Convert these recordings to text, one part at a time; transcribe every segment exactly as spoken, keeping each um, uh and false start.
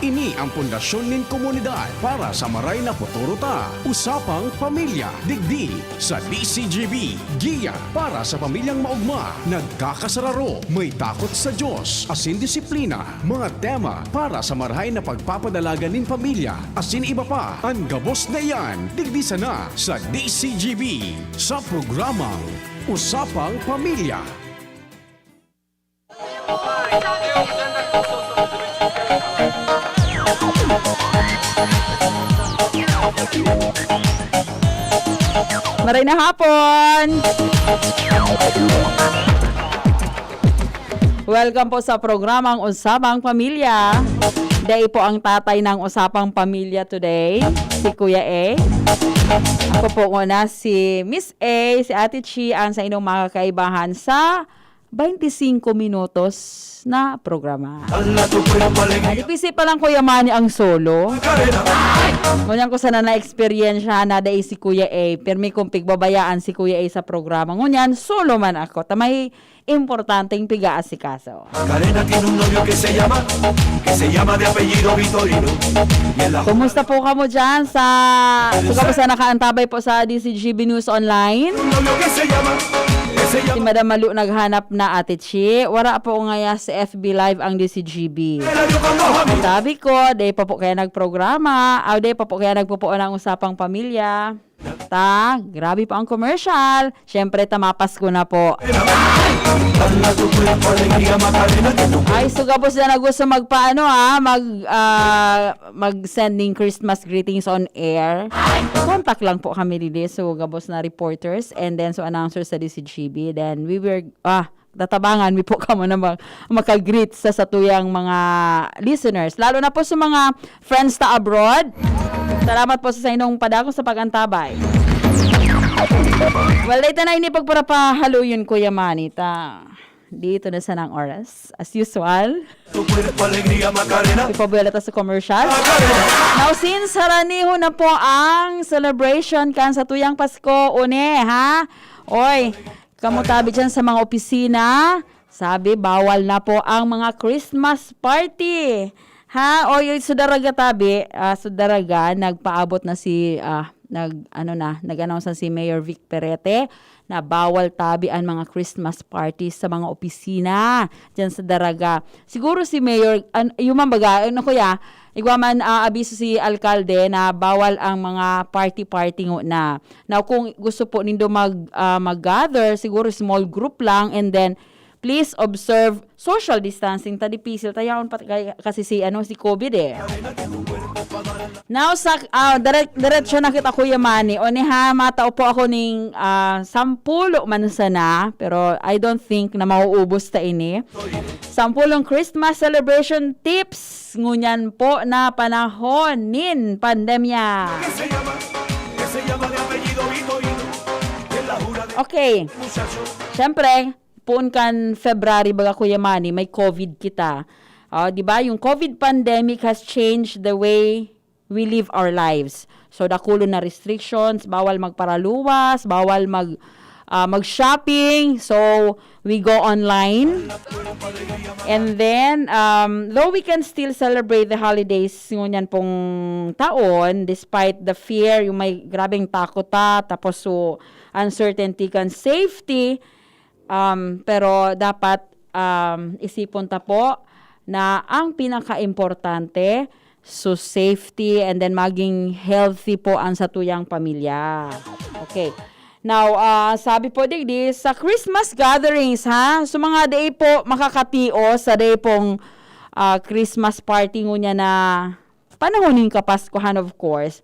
Ini ang pundasyon nin komunidad para sa maray na futuro ta. Usapang Pamilya, digdi sa D C G B. Giya para sa pamilyang maogma, nagkakasararo, may takot sa Diyos, asin disiplina. Mga tema para sa marahay na pagpapadalagan nin pamilya, asin iba pa. An gabos na iyan, digdi sana sa D C G B, sa programang Usapang Pamilya. Maray na hapon! Welcome po sa programang Usapang Pamilya. Dai po ang tatay ng Usapang Pamilya today, si Kuya A. Ako po muna si Miss A, si Ate Chi, ang sa inyong mga kaibahan sa twenty-five minutos na programa. Nagpisi pa lang, Kuya Manny, ang solo. Ngunyan ko sana na-experience na dai si Kuya A. Pirmi kong pigbabayaan si Kuya A sa programa. Ngunyan, solo man ako. Ta may importanteng pigaasikaso. Macarena tiene un novio que se llama, que se llama de apellido Vitorino. Y en la Kumusta po kamo dyan sa, sa gabos na nakaantabay po sa D C G B News Online? Un novio que se llama, que se Si llama Madam Malu naghanap na, Ate Chi. Wala po ngaya sa F B Live ang D C G B. Eladio Condojo. Sabi ko, day pa po kaya nagprograma, aw day pa po kaya nagpupuo ng usapang pamilya. Ta, grabe pa ang commercial. Siyempre, ta mapasko na po. Ay, so gabos na na gusto magpaano, ha? Mag, ah, mag-sending Christmas greetings on air. Contact lang po kami dili. So, gabos na reporters and then so announcers sa D C G B. Then we were, ah, tatabangan mi po kamo na mag-, makag-greet sa satuyang mga listeners. Lalo na po sa mga friends ta abroad. Salamat po sa sainong padakong sa pag-antabay. Well, dito na ini pagparapahaloyon, Kuya Manny, ta. Dito na sana ang oras. As usual. Tu cuerpo alegría, Macarena. Ipabuwela ta sa commercial. Now, since haraniho na po ang celebration kan sa tuyang Pasko, une, ha? Oy, kamo tabi dyan sa mga opisina, sabi, bawal na po ang mga Christmas party. Ha? Oy, oy, sa Daraga tabi, ah, sa Daraga, nagpaabot na si, ah, nag, ano na, nag-announce na si Mayor Vic Perete na bawal tabi ang mga Christmas party sa mga opisina dyan sa Daraga. Siguro si Mayor, an-, yung man baga, ano, kuya, igwa man, ah, abiso si alkalde na bawal ang mga party-party ngunyan. Now, kung gusto po nindo mag, ah, mag-gather, siguro small group lang, and then please observe social distancing. Ta dipisil, ta yaon pa kay, kasi si, ano, si covid eh. Now, sa, ah, direk-, diretso na kita, Kuya Manny. O ni ha, matao po ako ning, ah, sampulo man sana, pero I don't think na mauubos ta ini. Sampulong Christmas celebration tips ngunyan po na panahon nin pandemya. Okay. Siyempre, poon kan February, baga, Kuya Manny, may covid kita. Ah, di ba? Yung covid pandemic has changed the way we live our lives. So, dakulon na restrictions, bawal magparaluwas, bawal mag, ah, mag-shopping. So, we go online. And then, um, though we can still celebrate the holidays ngunyan pong taon, despite the fear, yung may grabeng takot ta, tapos so, uncertainty kan safety, um, pero dapat, um, isipon ta po na ang pinakaimportante, so safety and then maging healthy po ang satuyang pamilya. Okay. Now, ah, sabi po digdi, sa Christmas gatherings, ha? So, mga day po makakatios sa day pong, ah, Christmas party ngunyan na panahon nin Kapaskuhan, of course.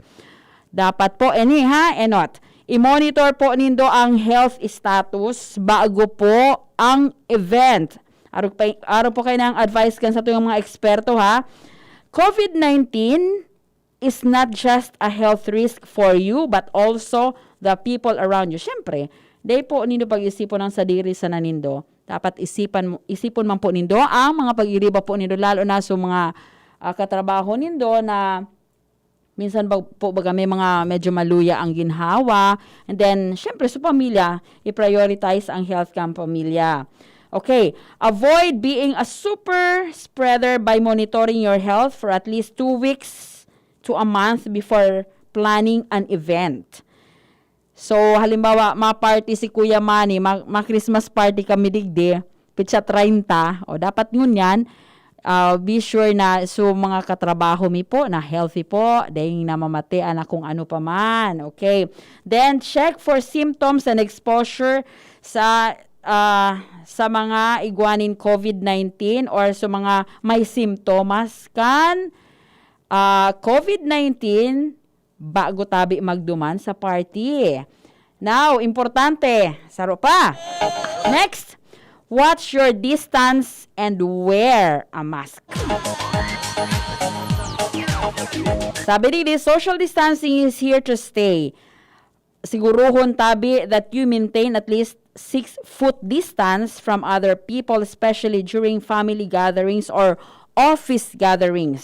Dapat po, ini ha, enot, i-monitor po nindo ang health status bago po ang event. Aro pa, aro po kayo ng advice kan satuyang mga eksperto, ha. covid nineteen is not just a health risk for you, but also the people around you. Siyempre, dai po nindo pag-isipon ang sadiri sana nindo. Dapat isipan mo, isipon man po nindo ang mga pag-iriba po nindo, lalo na sa mga, ah, katrabaho nindo na minsan ba, po baga may mga medyo maluya ang ginhawa. And then, siyempre, sa pamilya, i-prioritize ang health kan pamilya. Okay, avoid being a super spreader by monitoring your health for at least two weeks to a month before planning an event. So, halimbawa, ma-party si Kuya Manny, ma-, ma-Christmas party kami digdi, petsa treinta, o dapat ngunyan, ah, be sure na so mga katrabaho mi po na healthy po, dahil namamati na kung ano pa man. Okay. Then, check for symptoms and exposure sa, ah, sa mga igwa nin COVID nineteen or sa mga may simptomas kan, ah, COVID nineteen bago tabi magduman sa party. Now, importante, saro pa. Next, watch your distance and wear a mask. Sabi ni, social distancing is here to stay. Siguruhon tabi that you maintain at least six foot distance from other people, especially during family gatherings or office gatherings.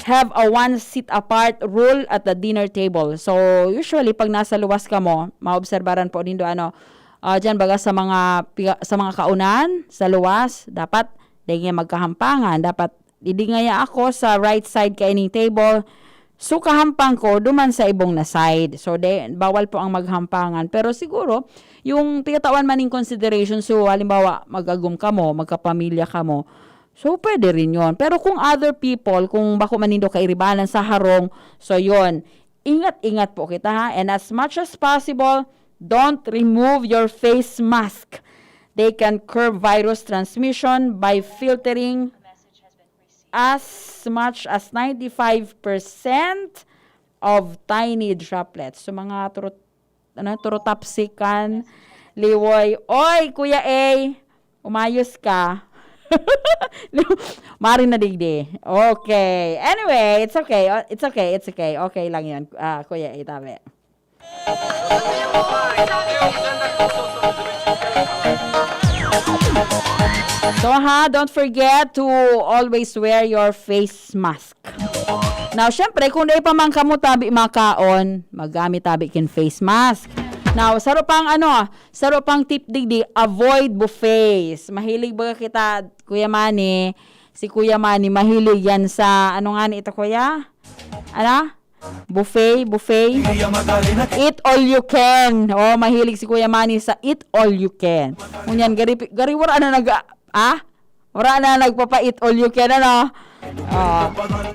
Have a one seat apart rule at the dinner table. So, usually, pag nasa luwas kamo, maobserbaran po nindo, ano, ah, dyan baga sa mga, piga-, sa mga kaunan, sa luwas, dapat dai magkahampangan. Dapat, didi ngaya ako sa right side kaining table. So, kahampang ko duman sa ibong na side. So, de, bawal po ang maghampangan. Pero siguro, yung pigkatawan man in consideration, so, halimbawa, mag-agom kamo, magkapamilya kamo, so, pwede rin yon. Pero kung other people, kung bako man nindo kairibanan sa harong, so, yon. Ingat-ingat po kita, ha? And as much as possible, don't remove your face mask. They can curb virus transmission by filtering as much as ninety-five percent of tiny droplets. So, mga turo, ano, turotapsikan, liwoy. Oy, Kuya A, umayos ka. Mari na digdi. Okay. Anyway, it's okay. O, it's okay. It's okay. Okay lang yun, ah, Kuya A, tabi. So ha, don't forget to always wear your face mask. Now, syempre, kung dai pa man kamo tabi makaon, magamit tabi kin face mask. Now, saro pang ano, saro pang tip digdi, avoid buffets. Mahilig baga kita, Kuya Manny, si Kuya Manny, mahilig yan sa, ano nga ni ito, Kuya? Ano? Buffet, buffet. Eat all you can. Oh, mahilig si Kuya Manny sa eat all you can. Ngunyan, gari, gari wala na nag, ah? Wala na nagpapa-eat all you can, ano? Oh.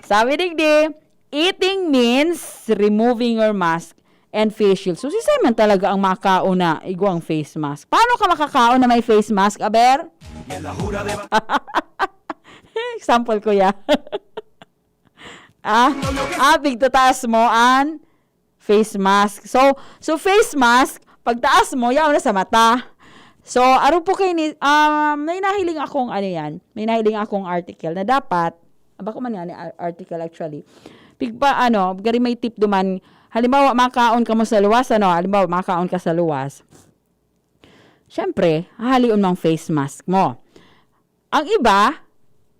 Sabi digdi, eating means removing your mask and face shield. So, si Simon talaga ang makaon na igwang face mask. Paano ka makakaon na may face mask, aber? Example ko ya. Ah, ah, pigtataas mo an face mask. So, so face mask, pagtaas mo, yaon na sa mata. So, aro po kay ni, um, may nahiling akong ano yan, may nahiling akong article na dapat, aba ko man nga ni ar-, article actually. Pigpa, ano, gari may tip duman, halimbawa, makaon ka mo sa luwas, ano, halimbawa, makaon ka sa luwas. Siyempre, hahalion mo ang face mask mo. Ang iba,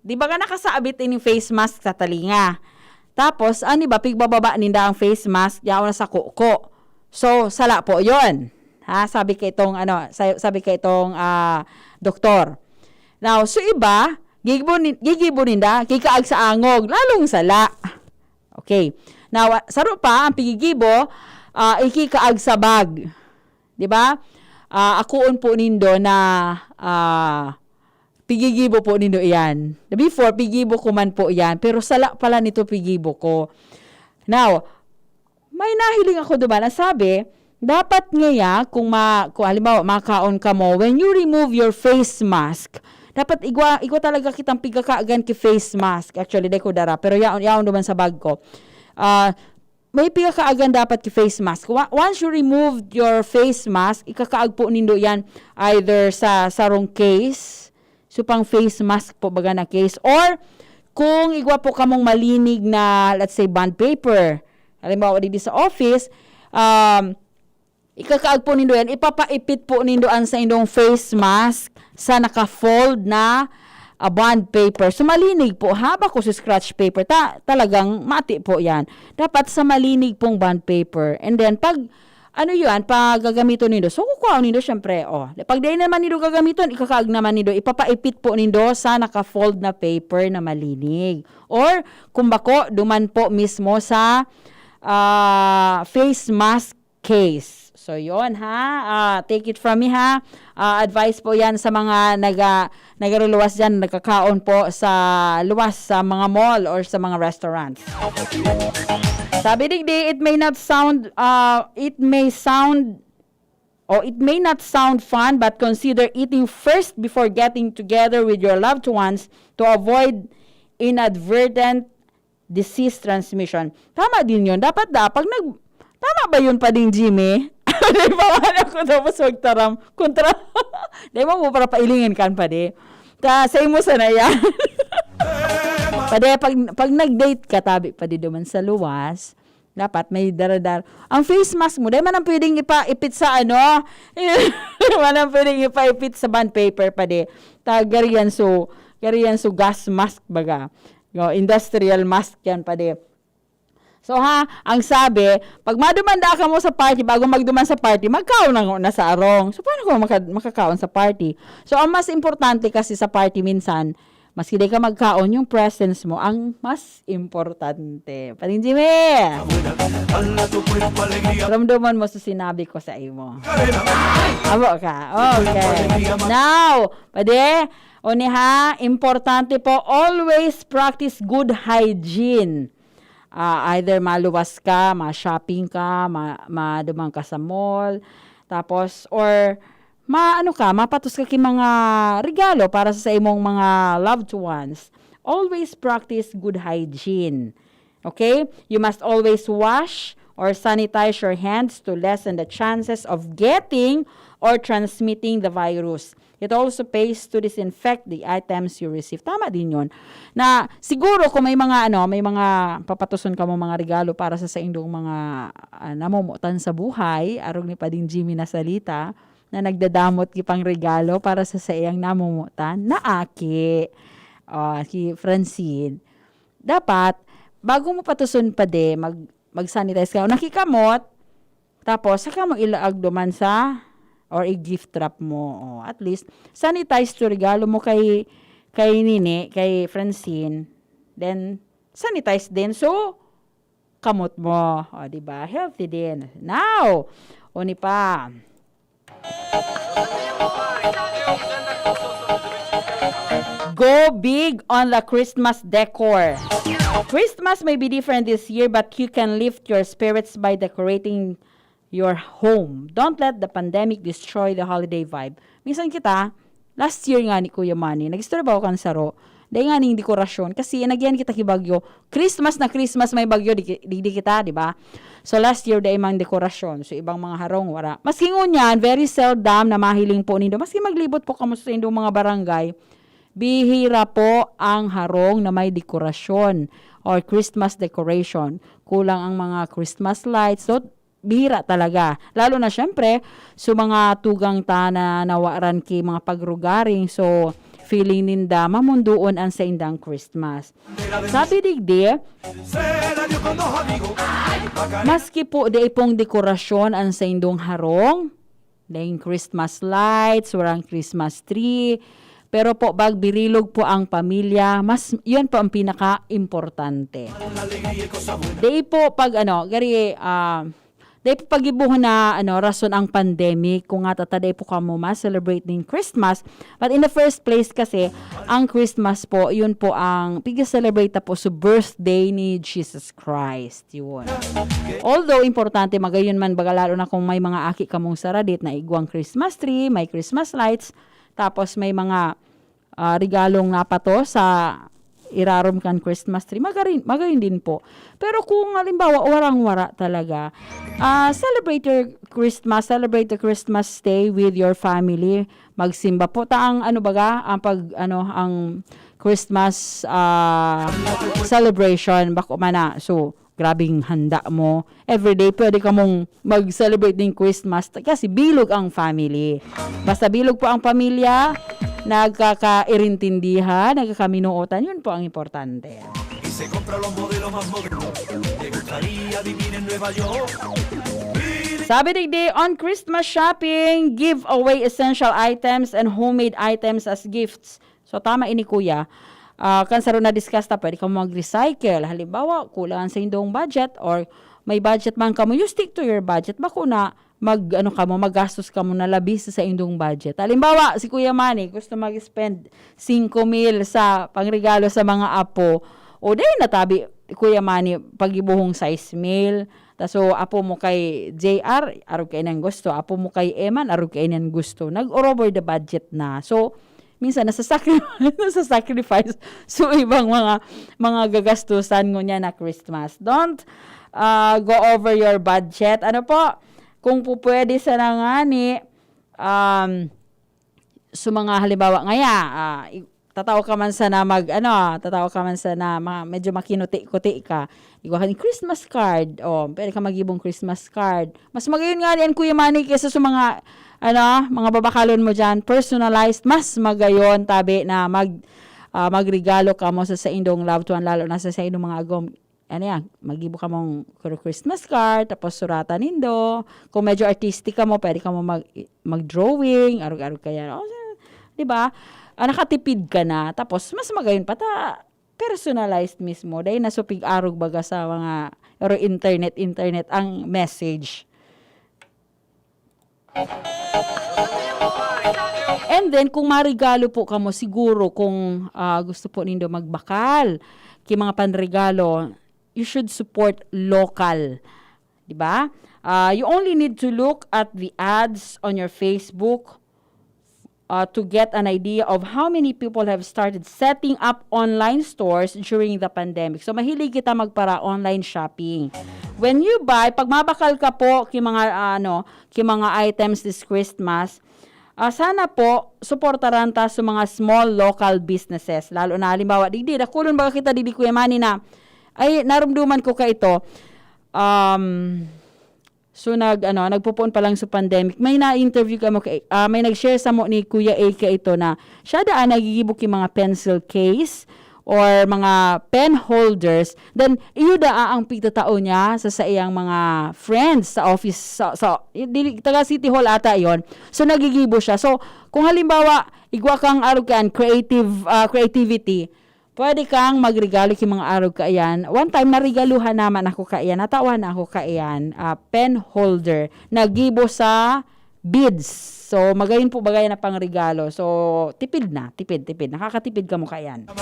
di ba nga nakasabit ining face mask sa talinga? Tapos, ang iba, pigbababa ninda ang face mask, yaon na sa kuko. So, sala po yon. Ha, sabi kay itong, ano, sa-, sabi kay itong, ah, doktor. Now, so iba, gigibo nin-, gigibo ninda, kikaag sa angog, lalong sala. Okay. Now, ah, saro pa, ang pigigibo, ah, ikikaag sa bag. Di ba? Ah, akoon po nindo na, ah, pigigibo po nindo iyan. Before, pigibo ko man po iyan. Pero sala pala nito, pigibo ko. Now, may nahiling ako duman. Ang sabi, dapat ngaya, kung ma-, kung halimbawa, makaon ka mo, when you remove your face mask, dapat igwa, igwa talaga kitang pigkakaagan ki face mask. Actually, dai ko dara. Pero yaon, yaon duman sa bag ko. Ah, may pigkakaagan dapat ki face mask. Wa-, once you removed your face mask, ikakaag po nindo yan either sa sarong case, so pang face mask po baga na case, or kung igwa po kamong malinig na, let's say, bond paper, halimbawa, digdi sa office, um, ikakaag po nindo yan, ipapaipit po nindo an saindong face mask sa naka-fold na, ah, bond paper. So, malinig po, ha? Bako si scratch paper, ta-, talagang mati po yan. Dapat sa malinig pong bond paper. And then, pag, ano yan, pagagamiton nindo. So, kukuhaon nindo, syempre, oh. Pag dai naman nindo gagamiton, ikakaag naman nindo, ipapaipit po nindo sa naka-fold na paper na malinig. Or, kung bako, duman po mismo sa ah, face mask case. So, yon ha. Ah, take it from me, ha. Ah, advice po yan sa mga naga, nagaruluwas dyan, nagkakaon po sa luwas, sa mga mall or sa mga restaurants. Sabi digdi, it may not sound, uh, it may sound, or it may not sound fun, but consider eating first before getting together with your loved ones to avoid inadvertent disease transmission. Tama din yun. Dapat da, pag nag... Tama ba yun, Pading Jimmy? Di ba, ano ko tapos magtaram? Kontra. Di mo mo para pailingin kan, Padi. Ta, sa imo sana yan. Padi, pag, pag nag-date ka, tabi, Padi, duman sa luwas, dapat may daradar. Ang face mask mo, di man ang pwedeng ipaipit sa ano? Di man ang pwedeng ipaipit sa bond paper, Padi. Ta, gariyan so, gariyan so gas mask, baga. No, industrial mask yan, Padi. So ha, ang sabi, pag madumanda ka mo sa party, bago magduman sa party, magkaon na, na sa arong. So paano ka maka, makakaon sa party? So ang mas importante kasi sa party minsan, maski di ka magkaon, yung presence mo ang mas importante. Pading Jimmy! Ramdaman mo sa sinabi ko sa imo. Abo ka. Okay. Now, Padi, o ni ha, importante po, always practice good hygiene. Ah, either maluwas ka, ma-shopping ka, ma-, maduman ka sa mall, tapos, or ma-, ano ka, mapatos ka ki mga regalo para sa, sa imong mga loved ones. Always practice good hygiene. Okay? You must always wash or sanitize your hands to lessen the chances of getting or transmitting the virus. It also pays to disinfect the items you receive. Tama din yun. Na siguro kung may mga, ano, may mga papatuson ka mo mga regalo para sa saindong mga, ah, namumutan sa buhay, arog ni Pading Jimmy na salita, na nagdadamot ki pang regalo para sa saiyang namumutan, na aki, ah, ki Francine. Dapat, bago mo patuson, Padi, mag-, mag-sanitize ka. O nakikamot, tapos, saka mo ilaag duman sa, or i-gift wrap mo. O, at least, sanitize to regalo mo kay, kay Nini, kay Francine. Then, sanitize din. So, kamot mo. O, di ba? Healthy din. Now, o ni pa. Go big on the Christmas decor. Christmas may be different this year, but you can lift your spirits by decorating your home. Don't let the pandemic destroy the holiday vibe. Minsan kita, last year nga ni Kuya Manny, nag-istorya ba ako kan saro? Dahil nga ning dekorasyon, kasi nagyan kita ki bagyo. Christmas na Christmas, may bagyo, di, di, di kita, di ba? So last year, dahil mang dekorasyon. So ibang mga harong, wara. Maski ngunyan, very seldom na mahiling po nindo. Maski maglibot po kamo sa indong mga barangay, bihira po ang harong na may dekorasyon or Christmas decoration. Kulang ang mga Christmas lights. So, bihira talaga. Lalo na, syempre, so mga tugang ta na nawaran ki mga pagrugaring. So, feeling ninda, mamundoon ang saindang Christmas. Sabi digdi, maski po di pong dekorasyon ang saindong harong, daing Christmas lights, warang Christmas tree, pero po, pag birilog po ang pamilya, mas, yun po ang pinaka-importante. Di po pag, ano, gari, ah, di po pag-ibuhon na, ano, rason ang pandemic, kung nga tata, di po kamo ma-celebrate ning Christmas. But in the first place kasi, ang Christmas po, yun po ang, pig-celebrate po sa birthday ni Jesus Christ. Yun. Although, importante, magayon man, baga lalo na kung may mga aki kamong saradit na igwang Christmas tree, may Christmas lights, tapos may mga, ah, regalong napato sa irarom kan Christmas tree, magarin-, magayon din po. Pero kung halimbawa, warang-wara talaga, ah, celebrate your Christmas, celebrate the Christmas day with your family. Magsimba po ta ang, ano baga, ang pag, ano, ang Christmas, ah, celebration, bako man na. So, grabing handa mo. Everyday, pwede ka mong mag-celebrate din Christmas kasi bilog ang family. Basta bilog po ang pamilya, nagkakairintindihan, nagkakaminootan, yun po ang importante. Se compra los modelos más modernos. Le gustaría vivir en Nueva York. Sabi digdi, on Christmas shopping, give away essential items and homemade items as gifts. So, tama ini, kuya. Ah, kan saro na discuss ta, pwede kamo mag-recycle. Halimbawa, kulang sa indong budget or may budget man kamo, you stick to your budget. Bako na mag, ano kamo, magastos kamo na labis sa indong budget. Halimbawa, si Kuya Manny gusto mag-spend singko mil sa pangregalo sa mga apo. O, dai natabi, Kuya Manny, pagibuhong sais mil. Ta so, apo mo kay J R, arog kaiyan gusto. Apo mo kay Eman, arog kaiyan gusto. Nag-over the budget na. So, minsan nasa-sacri-, nasa-sacrifice. So, ibang mga, mga gagastusan ngunyan na Christmas. Don't, ah, go over your budget. Ano po? Kung po pwede sana ngani, um, so mga halimbawa ngaya, ah, i-, tatao ka man sana mag, ano, tatao ka man sana ma-, medyo makinuti-kuti ka. Igwa ka ni Christmas card. O, pwede ka maghibong Christmas card. Mas magayon ngani yan, Kuya Manny, kaysa sa mga, ano, mga babakalon mo diyan, personalized, mas magayon, tabi na mag, ah, magregalo kamo sa saindong loved one, lalo na sa saindong mga agom. Ano yan, maggibo kamong Christmas card, tapos suratan nindo. Kung medyo artistic kamo, pwede kamo mag, mag-drawing, arog-arog kaya. O, di ba? Ah, nakatipid ka na. Tapos, mas magayon pa ta, personalized mismo. Dahil nasupig arog baga sa mga, or internet, internet, ang message. And then, kung marigalo po kamo, siguro kung, ah, gusto po nindo magbakal ki mga panregalo, you should support local. Di ba? Ah, you only need to look at the ads on your Facebook, uh, to get an idea of how many people have started setting up online stores during the pandemic. So, mahilig kita magpara online shopping. When you buy, pag mabakal ka po ki mga, ah, ano, ki mga items this Christmas, ah, sana po, suportaran ta sa mga small local businesses. Lalo na, halimbawa, digdi, dakulon baga kita, digdi, Kuya Manny, na, ay, narumduman ko ka ito. Um, so, nag, ano, nagpupuon pa lang sa pandemic. May na-interview kamo kay, ah, may nag-share samo ni Kuya A ka ito na siya daan nagigibo ki mga pencil case or mga pen holders. Then, iyo daa ang pigtatao niya sa saiyang mga friends sa office. Sa, sa, dili, taga City Hall ata yon. So, nagigibo siya. So, kung halimbawa, igwa kang arog kan creative, ah, creativity, pwede kang magregalo ki mga arog kaiyan. One time, naregaluhan naman ako kaiyan, natawan na ako kaiyan, ah, pen holder na gibo sa beads. So, magayon po bagay na pangregalo. So, tipid na, tipid, tipid. Nakakatipid kamo kaiyan.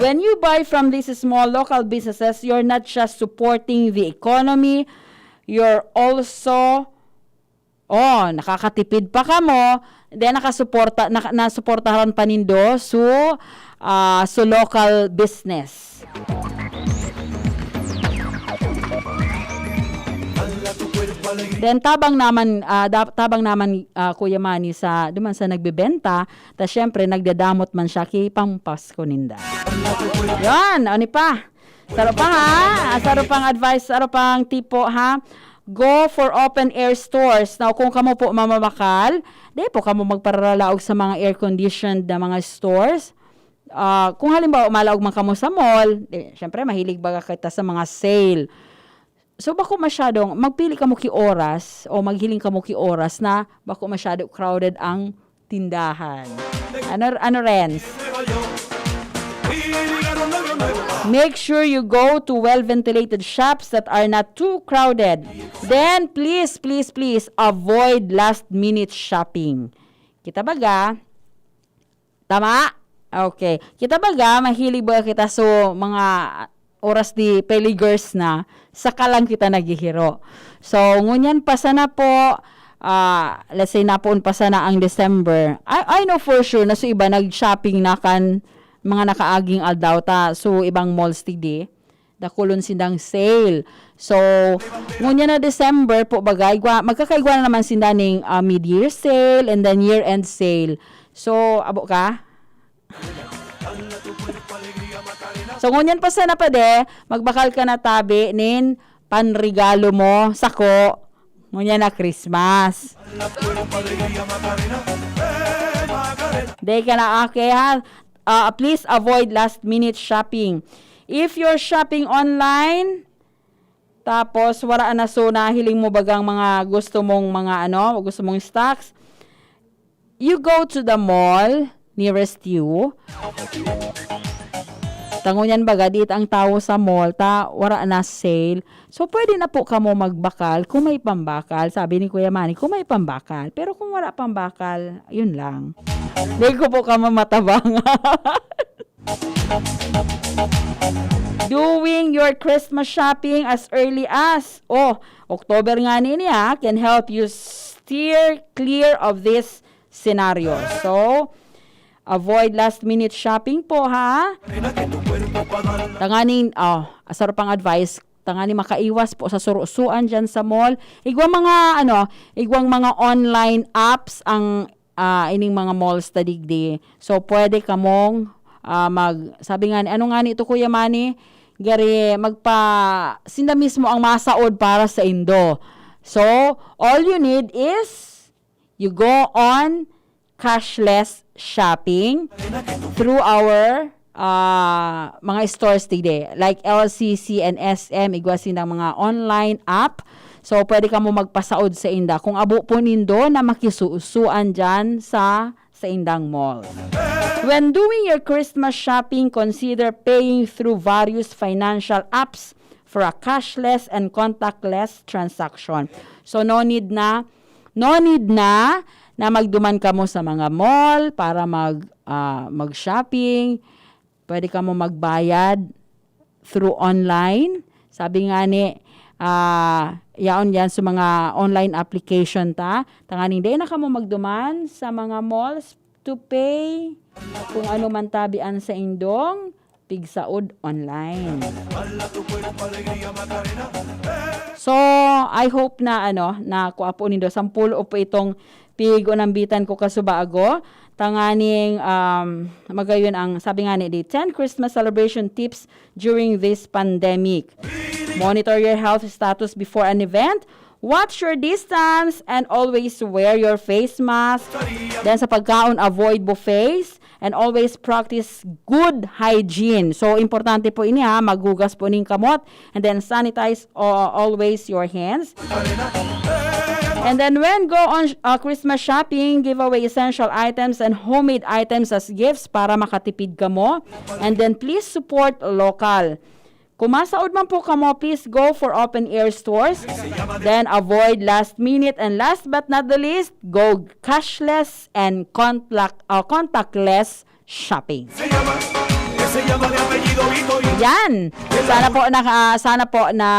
When you buy from these small local businesses, you're not just supporting the economy, you're also, oh, nakakatipid pa kamo, then nakasuporta, naka, nasuportahan pa nindo so, ah, so local business. Then tabang naman, ah, da-, tabang naman, ah, Kuya Manny, sa duman sa nagbebenta, ta syempre nagdadamot man siya ki pangpasko ninda. Yan, ano pa? Saro pa ha? Ah, saro pang advice, saro pang tipo ha? Go for open air stores. Now, kung kamo po mamabakal, di po kamo magparalaog sa mga air-conditioned na mga stores. Ah, kung halimbawa, malaog man kamo sa mall, di, syempre, mahilig baga kita sa mga sale. So, bako masyadong, magpili kamo ki oras o maghiling kamo ki oras na bako masyado crowded ang tindahan. Ano, ano, Renz? Make sure you go to well-ventilated shops that are not too crowded. Then, please, please, please, avoid last-minute shopping. Kita baga? Tama? Okay. Kita baga, mahilig ba kita so mga oras di peligers na, saka lang kita naghihiro. So, ngunyan pa sana po, ah, let's say, napoon pa sana ang December. I, I know for sure na so iba nag-shopping na kan mga nakaaging aldaw ta. So, ibang malls digdi, dakulon sindang sale. So, ngunyan na December po bagay, gwa, magkakaigwa na naman sinda ning, ah, mid-year sale and then year-end sale. So, abo ka? So, ngunyan pa sana pwede, magbakal ka na tabi nin panregalo mo, sako, ngunyan na Christmas. Di ka na, okay ha? Ah, please avoid last minute shopping. If you're shopping online, tapos wala na, so nahiling mo bagang mga gusto mong mga ano, gusto mong stocks, you go to the mall nearest you. Tango niyan baga, diit ang tawo sa mall, ta wala na sale. So, pwede na po kamo magbakal kung may pambakal. Sabi ni Kuya Manny, kung may pambakal. Pero kung wala pambakal, yun lang. Di ko po kamo matabangan. Doing your Christmas shopping as early as, oh, October nga nini, ha, can help you steer clear of this scenario. So, avoid last minute shopping po, ha. Tanganing, oh, asar pang advice, tanganing makaiwas po sa surusuan dyan sa mall. Igwang mga, ano, igwang mga online apps ang, ah, ining mga malls ta digdi. So, pwede kamong, ah, mag, sabi nga ni, ano nga ni ito, Kuya Manny? Gari, magpa, sinda mismo ang masaod para sa indo. So, all you need is you go on cashless shopping through our, ah, mga stores today, like L C C and S M, igwa sinang mga online app. So, pwede kamo magpasaod sa inda. Kung abo po nindo na makisusuan dyan sa, sa indang mall. When doing your Christmas shopping, consider paying through various financial apps for a cashless and contactless transaction. So, no need na, no need na na magduman kamo sa mga mall para mag, ah, mag-shopping. Pwede kamo magbayad through online. Sabi nga ni, ah, yaon yan sa mga online application ta. Tanganing dai na kamo magduman sa mga malls to pay kung ano man tabi an saindong pigsaod online. So, I hope na, ano, na kua po nindo, sampolo po itong pig-unambitan ko kasubago. Tanganing, um, magayon ang, sabi nga ni, di, ten Christmas celebration tips during this pandemic. Monitor your health status before an event. Watch your distance and always wear your face mask. Then sa pagkaon, avoid buffets and always practice good hygiene. So, importante po ini ha, maghugas po ning kamot and then sanitize, uh, always your hands. And then when go on, uh, Christmas shopping, give away essential items and homemade items as gifts para makatipid kamo. And then please support local. Kung masaod man po kamo, please go for open air stores. Then avoid last minute. And last but not the least, go cashless and contact, uh, contactless shopping. Yan. Sana po na, sana po na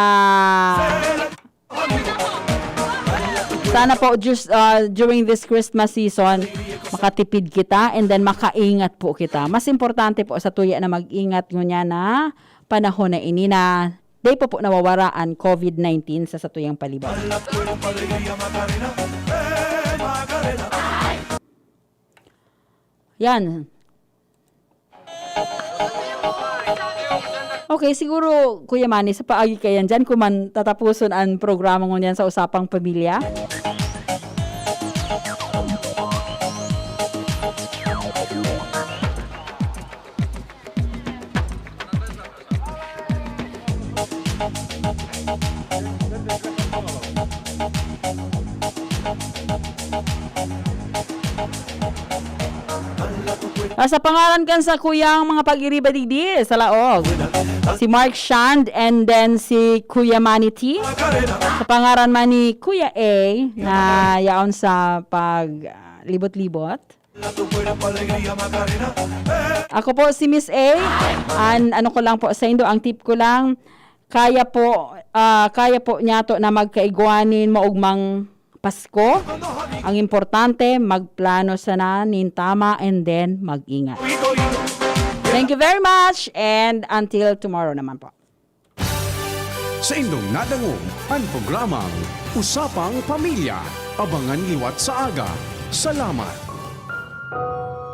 Sana po, just, uh, during this Christmas season, makatipid kita and then makaingat po kita. Mas importante po sa tuya na mag-ingat ngunyan na panahon na ini na dai pa po nawawara an covid nineteen sa satuyang palibot. Yan. Okay, siguro, Kuya Manny, sa paagi kayan dyan, kung man tatapuson ang programa ngunyan sa Usapang Pamilya. Ah, sa pangaran kan sa kuyang mga pag-iriba digdi sa laog, si Mark Shand and then si Kuya Manny T. Sa pangaran man ni Kuya A na yaon sa pag, ah, libot-libot. Ako po si Miss A. An ano ko lang po sa indo, ang tip ko lang, kaya po, ah, kaya po niyato na magkaigwa nin maugmang Pasko. Ang importante, magplano sana nin tama and then mag-ingat. Thank you very much and until tomorrow naman po. Sa indong nadangog an programang Usapang Pamilya. Abangan liwat sa aga. Salamat.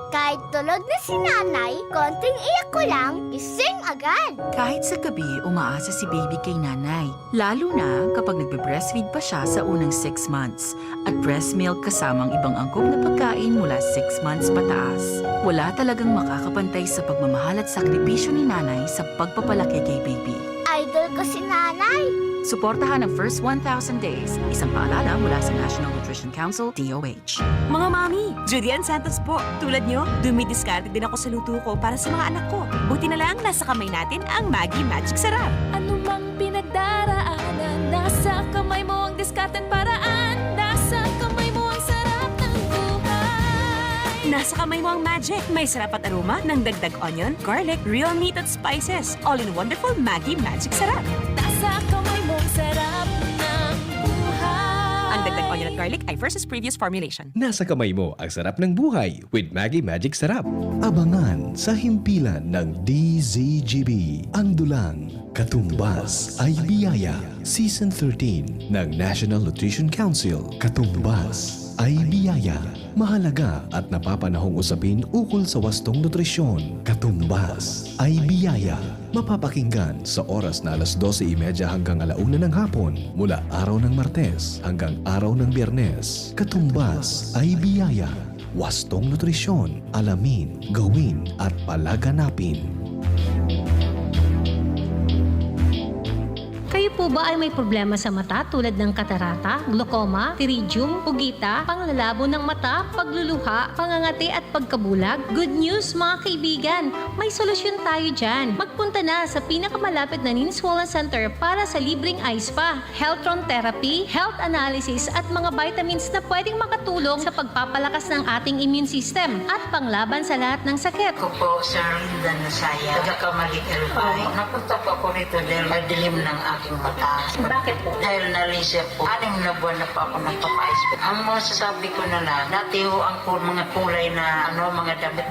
Kahit tulog na si nanay, konting iyak ko lang, gising agad. Kahit sa gabi, umaasa si baby kay nanay. Lalo na kapag nagbe-breastfeed pa siya sa unang six months. At breast milk kasamang ibang angkop na pagkain mula six months pataas. Wala talagang makakapantay sa pagmamahal at sakripisyo ni nanay sa pagpapalaki kay baby. Idol ko si nanay. Suportahan ang first one thousand days. Isang paalala mula sa National Nutrition Council, D O H. Mga mami, Judy Ann Santos po. Tulad nyo, dumidiskarte din ako sa luto ko para sa mga anak ko. Buti na lang, nasa kamay natin ang Maggi Magic Sarap. Anumang pinagdaraanan, nasa kamay mo ang diskarte at paraan. Nasa kamay mo ang sarap ng buhay. Nasa kamay mo ang magic. May sarap at aroma ng dagdag onion, garlic, real meat at spices. All in wonderful Maggi Magic Sarap. Nasa kamay mo ang sarap ng buhay. Ang dagdag onion at garlic ay versus previous formulation. Nasa kamay mo ang sarap ng buhay with Maggi Magic Sarap. Abangan sa himpilan ng D Z G B ang dulang Katumbas ay Biyaya, Season thirteen ng National Nutrition Council. Katumbas ay Biyaya, mahalaga at napapanahong usapin ukol sa wastong nutrisyon. Katumbas ay Biyaya, mapapakinggan sa oras na alas dose y media hanggang ala una ng hapon, mula araw ng Martes hanggang araw ng Biyernes. Katumbas ay Biyaya, wastong nutrisyon, alamin, gawin at palaganapin. Kayo po ba ay may problema sa mata tulad ng katarata, glaucoma, pterygium, pugita, panglalabo ng mata, pagluluha, pangangati at pagkabulag? Good news, mga kaibigan! May solusyon tayo dyan. Magpunta na sa pinakamalapit na Ninswolan Center para sa libreng eye spa, health room therapy, health analysis at mga vitamins na pwedeng makatulong sa pagpapalakas ng ating immune system at panglaban sa lahat ng sakit. Ako po, Sir Linda Nasaya, taga Camalig, Albay. Napunta po ako rito dahil madilim ng aking mata. Bakit po? Dahil nalisya po. Anim na buwan na po ako nagpapa-eye spray. Ang masasabi ko na lang, dati ho ang ku-, mga kulay na, ano, mga damit